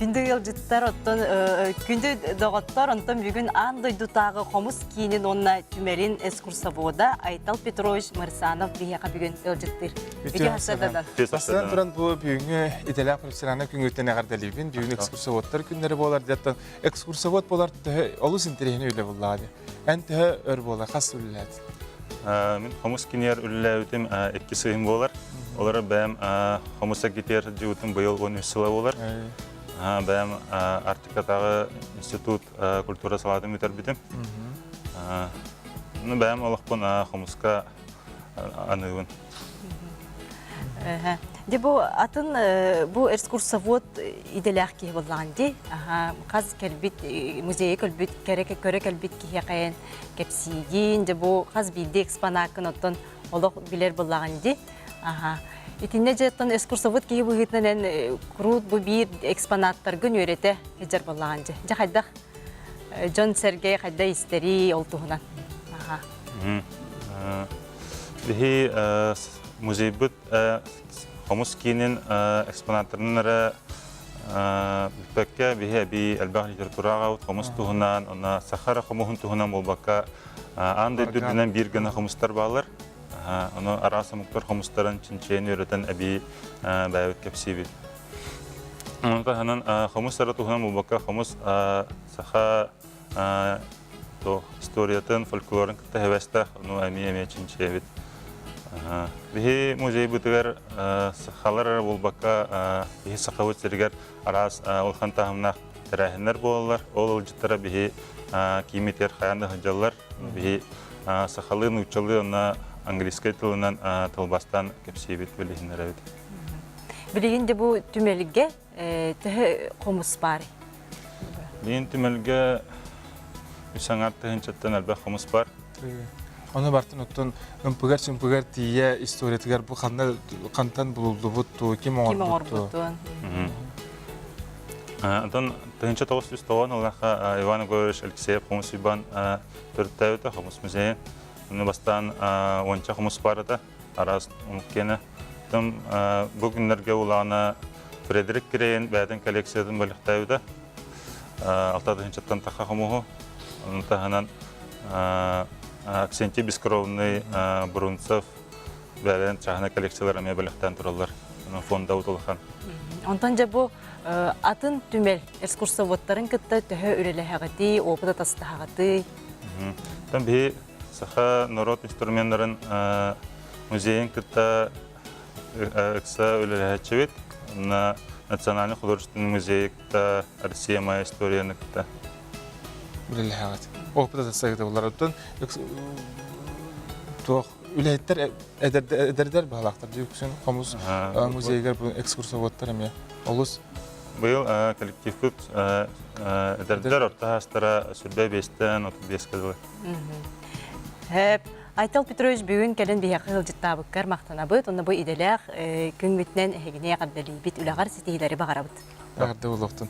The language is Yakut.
Күндү ыалдьыттар, оттон күндү доҕоттор, онтон бүгүн аан дойдутааҕы хомус киинин уонна түмэлин экскурсовода Айтал Петрович Марсанов биһиэхэ бүгүн ыалдьыттыыр. Үтүө сарсыарданан. Бастатан туран бу бүгүҥҥү идэлээх профессиональнай күҥҥүттэн эҕэрдэлиибин. Бүгүн экскурсоводтар күннэрэ буолар диэттэн экскурсовод буолар төһө олус интэриэһинэй үлэ буллаҕа дии. Эн төһө өр буолар, хас үлэлээтин? Мин хомус киниэр үлэлээбитим икки сыһым буолар. Олору бэйэм хомус эргитиэр дьыбытым быйыл 13 сыла буолар. Бэйэм Арктикатааҕы институт культура салаатын бүтэрбитим. Ну, бэйэм олохпун хомуска аныыбын. Дьэ бу атын бу экскурсовод идэлээх киһи буоллаҕын дии. Хас кэлбит музейы кэлбит көрө кэлбит киһиэхэ кэпсиигин, дьэ бу хас биирдии экспонаккын оттон олох билэр буоллаҕын дии. Аха. Итиннэ дьэ оттон экскурсовод киһи быһыытынан эн куруут бу биир экспонаттаргын үөрэтэ сылдьар буоллаҕын дьэ. Дьэ хайдах дьон-сэргэ хайда истэрий ол туһунан. Аха. Биһи музейбыт хомус киинин экспонаттарын эрэ бүппэккэ биһи эбии элбэх литератураҕа хомус туһунан, онно саха эрэ хомуһун туһунан буолбакка аан дойду үрдүнэн биир гына хомустар бааллар. Ону араас омуктар хомустарын чинчийэн үөрэтэн эбии бэйэбит кэпсиибит. Ону таһынан хомус эрэ туһунан буолбакка хомус саха историятын, фольклорун кытта хэбэстээх, ону эмиэ эмиэ чинчийэбит. Биһи музейбытыгар сахалар эрэ буолбакка, биһи сахабыт сиригэр араас улахан таһымнаах тэрээһиннэр буолаллар. Ол ыалдьыттара биһи киимитигэр хайаан да сылдьаллар. Биһи сахалыы, нууччалыы уонна английскай тылынан тылбаастаан кэпсиибит, билиһиннэрэбит. Билигин де бу түмэлгэ төһө хомус баарый? Билигин түмэлгэ үс аҥаар тыһыынчаттан элбэх хомус бар. Ону бартын оттон ымпыгар-чымпыгар тиийэ историятыгар бу ханна хантан булуллубут туу, ким оҥорбут туу? Онтон 1909 ыллахха Иван Егорович Алексеев хомус Уйбаан төрүттээбитэ хомус музейын. Онно бастаан уонча хомус баар этэ. араас омук киэнэ. Оттон бу күннэргэ улаана Фредерик Крейн бэйэтин коллекциятын бэлэхтээбитэ. Алта тыһыынчаттан тахха хомуһу. Ону таһынан Аксентий Бескровный, Брунцев бэйэлэрин чааһынай коллекциялар эмиэ бэлэхтээн тураллар. Фонда улахан. Онтон дьэ бу атын түмэл экскурсоводтарын кытта төһө үлэлэһэҕитий, опыт атастаһаҕытый? Оттон биһи Саха норуот инструменнарын музейын кытта ыкса үлэлэһээччибит. Онно Национальный художественный музей кытта Россия моя историяны кытта. Үлэлэһэҕит. Опыт атастаһыыта булар. Оттон туох үлэһиттэр эдэрдэр баһылаахтар дии үксүн хомус музейыгар экскурсоводтар эмиэ олус Быйыл коллективпыт эдэрдэр орто саастара сүрбэ биэстэн 35-ке дылы. Хөп. Айтал Петрович бүгүн кэлэн биһиэхэ ыалдьыттаабыккар махтанабыт. Онно бу идэлээх күҥҥүтүнэн эһигини эҕэрдэлиибит, үлэҕэр ситиһиилэри баҕарабыт. Эҕэрдэ буолуохтун.